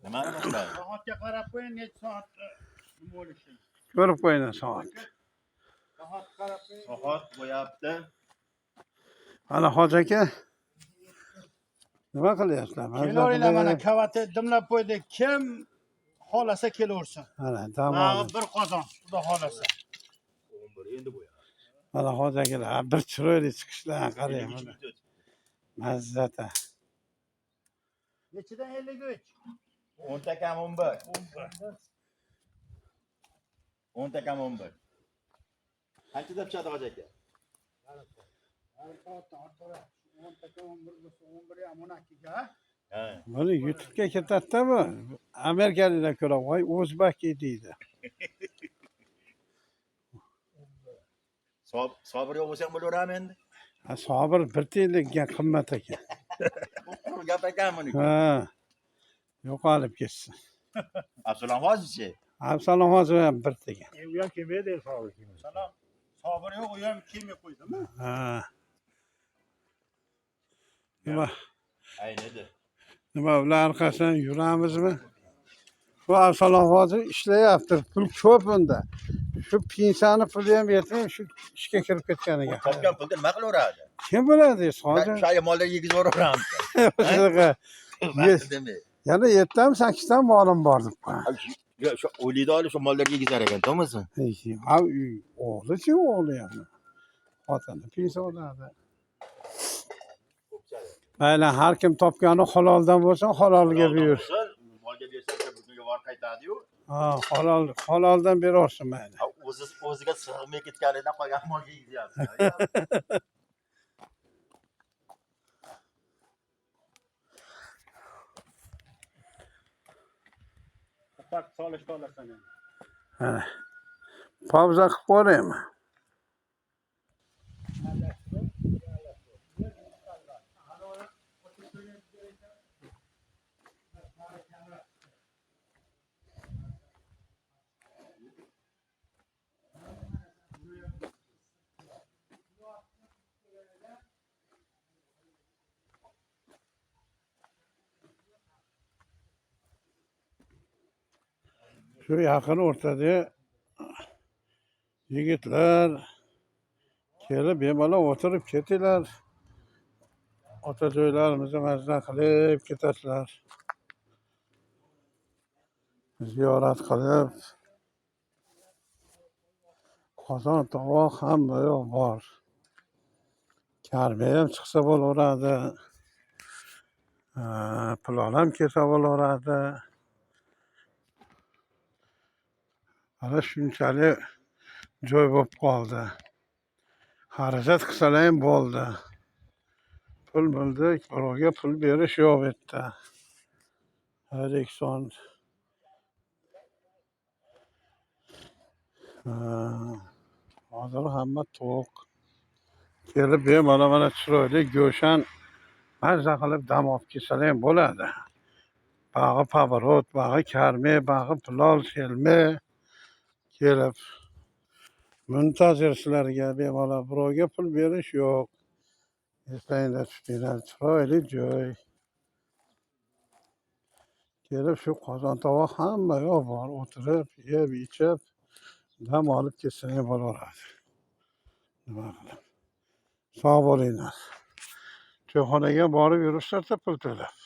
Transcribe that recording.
Nimani boshlaydi? Soatga qarab qo'ying, necha soat nima bo'lishini. Ko'rib qo'yinglar soat. Soat qarab qo'ying. Soat bo'yapti. Ana hoji aka. Nima qilyapsizlar? Mazza Kelaveringlar mana qilib. kavati dimlab qo'ydik. Kim xohlasa kelaversin. Mana dam Mana oldi. bir qozon, xudo xohlasa. 11 endi bo'yapti. Mana hoji akalar, ha, bir chiroyli chiqishlar qarang mana. Mazzata. Nechidan 53? 10 ta kam 11. 10 ta kam 11. Qanchada pishadi hoji aka? Yarim soatdan ortiqroq. 10 ta kam 11 bo'lsa, 11 ham 12 ga. Ha. Buni YouTube'ga ketadi-da bu. Amerikaliklar ko'radi, voy o'zbek deydi. Sobir yo'q bo'lsa ham bo'laverami endi? Ha, Sobir bir tiyinlikka qimmat ekan. Quruq gap ekan buniki. Ha. Yo'qolib ketsin. Absalom hozirchi? Absalom hozir ham bir tiyin. U ham kelmaydi sobir kelmaydi. Salom. Sobir yo'q, u ham kelmay qo'ydimi? Ha. Nima Aynidi. nima ular orqasidan yuramizmi? Bu Absalom hozir ishlayapti. Pul ko'p unda. Shu pensiyani puli ham yetmay shu ishga kirib ketganiga. Topgan pulni nima qilaveradi? Kim biladi hozir? Shu mollar yegizib yuboraveramiz. Shunaqa. Yes. Demak. Yana yettami sakkiztami molim bor deb qo'yadi. Shu o'ylaydi olib shu mollarga yegizar ekan, to'g'rimi? Ha, o'g'lichi o'g'li ham. Xotini pensiya oladi. Mayli, har kim topgani haloldan bo'lsin, halolga buyur. Molga bersa bir kunga borib qaytadi-yu. Ha, halol haloldan beraversin mayli. Ha, o'zi o'ziga sig'may ketganidan qolgan molga yegizyapti. Ipak solishga olasan endi. Mana. Pauza qilib ko'raymi? Shu yaqin o'rtada yigitlar kelib bemalol o'tirib ketinglar. Ota joylarimizni mazza qilib ketasizlar. Ziyorat qilib qozon tovoq hamma yoq bor. Karma ham chiqsa bo'laveradi. Pilon ham kelsa bo'laveradi. Mana shunchalik joy bo'lib qoldi. Xarajat qilsalar ham bo'ldi. Pul bo'ldi, birovga pul berish yo'q bu yerda. O'zbekiston hozir hamma to'q. Kelib bemalol mana chiroyli go'shan mazza qilib dam olib kelsalar ham bo'ladi. Bag'i pavorot, bag'i karme, bag'i pilol, selme kelib muntazir sizlarga bemalol birovga pul berish yo'q. Eslanglar tutinglar, chiroyli joy. Kelib shu qozon tovoq hamma yoq bor, o'tirib, yeb, ichib, dam olib ketsalar ham bo'laveradi. Nima qilib. Sog' bo'linglar. Choyxonaga borib yuribsizlar pul to'lab.